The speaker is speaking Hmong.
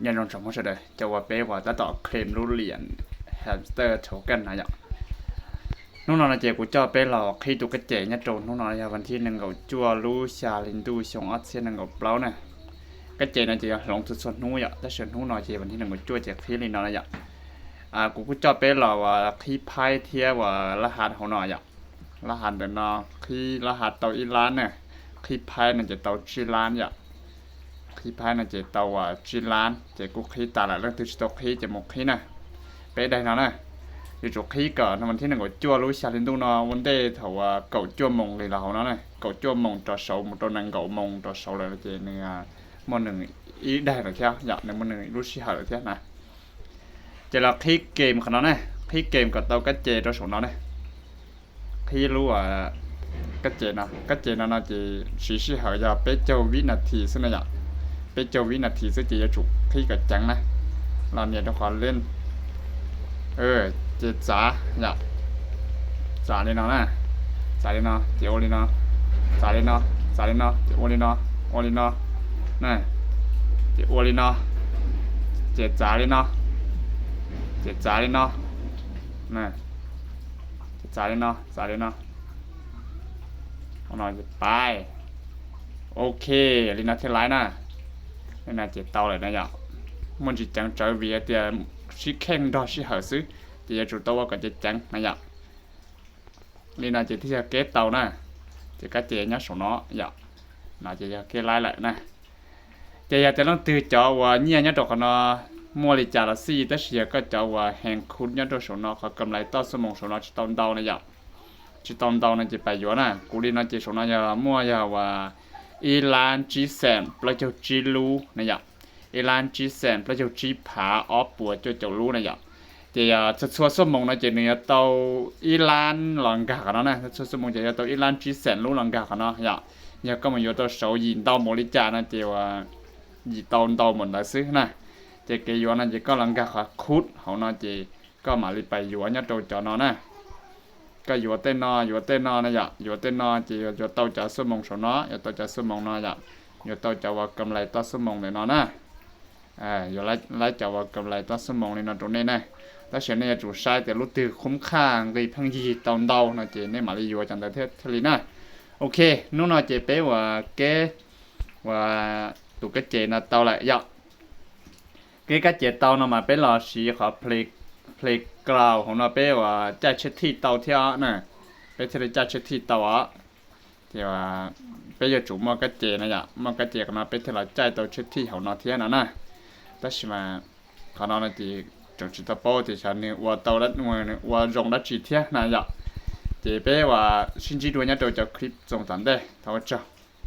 Nyob zoo tsoom Hmoob sawv daws, cov uas peb uas tab tom claim lub liam hamster token no yom. Hnub no no ces kuv coj peb los qhib tus kab ces nyob rau hnub no yog vas thib nees nkaum cuaj lub xya hli ntuj xyoo ob txhiab nees nkaum plaub na. Kab ces no ces yuav hloov txhua txhua hnub yom, tab sis hnub no ces vas thib nees nkaum cuaj ces qhib li no na yom. Kuv kuj coj peb los uas qhib phaib thiab uas lab hav hauv no yom. Lab hav ntawm no, qhib lab hav tau ib lab na, qhib phaib no ces tau tsib lab yom. Qhib phaib no ces tau uas tsib lab, ces kuj qhib tas lawm, leej twg tsis tau qhib ces mus qhib na. Peb daim no na, yuav tsum qhib kom no vas thib nees nkaum cuaj lub xya hli ntuj no ua ntej thaum uas kaum cuaj moos li los hauv no na, kaum cuaj moos rov saud mus rau nees nkaum moos rov saud lawm ces nws muaj nws ib daim lawm thiab yom, nws muaj nws lub sij hawm lawm thiab na. Ces los qhib game qhov no na, qhib game kom tau kab ces rau saum no na. Qhib lub kab ces no, kab ces no no ces siv sij hawm yog peb caug vib nas this xwb na yom. Peb caug vib nas this xwb ces yuav tsum qhib kom ceev na. Los nias rau qhov leb, ces txav yom. Txav li no na, txav li no ces ua li no, txav li no, txav li no ces ua li no, ua li no, ces ua li no, ces txav li no, ces txav li no, ces txav li no, txav li no, pais. Ok, li no thiaj laib na. Li no ces tau lawm na yom. Muaj ntsis ceev tsawv vim hais tias sib kheej nrog sij hawm xwb, ces yuav tsum tau ua kom ceev ceev na yom. Li no ces thiaj yog kev tau na. Ces kab ces nyob saum no yom. No ces yog kev laib lawm na. Ces yog tias leej twg cov uas nyiaj nyob rau qhov no muaj li cas los xij, tab sis yog koj cov uas heev khub nyob rau saum no, qhov kam lais toj xuab moos saum no tsis tau ntau na yom. Tsis tau ntau no ces pais yuav na. Kuv li no ces saum no yog muaj yog uas ib lab tsib xees plaub caug tsib lub na yom. Ib lab tsib xees plaub caug tsib phav ob puas cuaj caum lub na yom. Ces txhua txhua xuab moos no ces nws yuav tau ib lab los nkag qhov no na, txhua xuab moos ces yuav tau ib lab tsib xees lub los nkag qhov no yom. Yog koj mus yuav tau saud yim ntau npaum li cas no ces uas yim tau ntau npaum ntawd xwb na. Ces kev yuav no ces koj los nkag qhov khub hauv no ces koj mam li pais yuav nyob rau cov no na. Koj yuav tej no, yuav tej no na yom, yuav tej no ces yuav tau cov xuab moos saum no, yuav tau cov xuab moos no yom, yuav tau cov uas kam lais toj xuab moos ntawm no na. Yuav laib cov uas kam lais toj xuab moos li no rau nej na. Tab sis nej yuav tsum saib tias lub twg khub khaj nqi pheej yig tau ntau no ces nej mam li yuav cov ntawd thiaj li na. Ok, hnub no ces peb uas kev uas tus kab ces no tau lawm yom. Kev kab ces tau no mas peb los siv qhov playground hauv no peb uas caij tsheb thij tau thiab na. Peb thiaj li caij tsheb thij tau os. Ces peb yuav tsum muaj kab ces no yom, muaj kab ces qhov no peb thiaj los caij tau tsheb thij hauv no thiab no na. Tab sis mas qhov no no ces tseem tsis tau paub tias xyov nws ua tau, nws ua zoo dab tsi thiab na yom. Ces peb uas sib ntsib dua nyob rau cov clip txoos tom ntej, thov ua tsaug.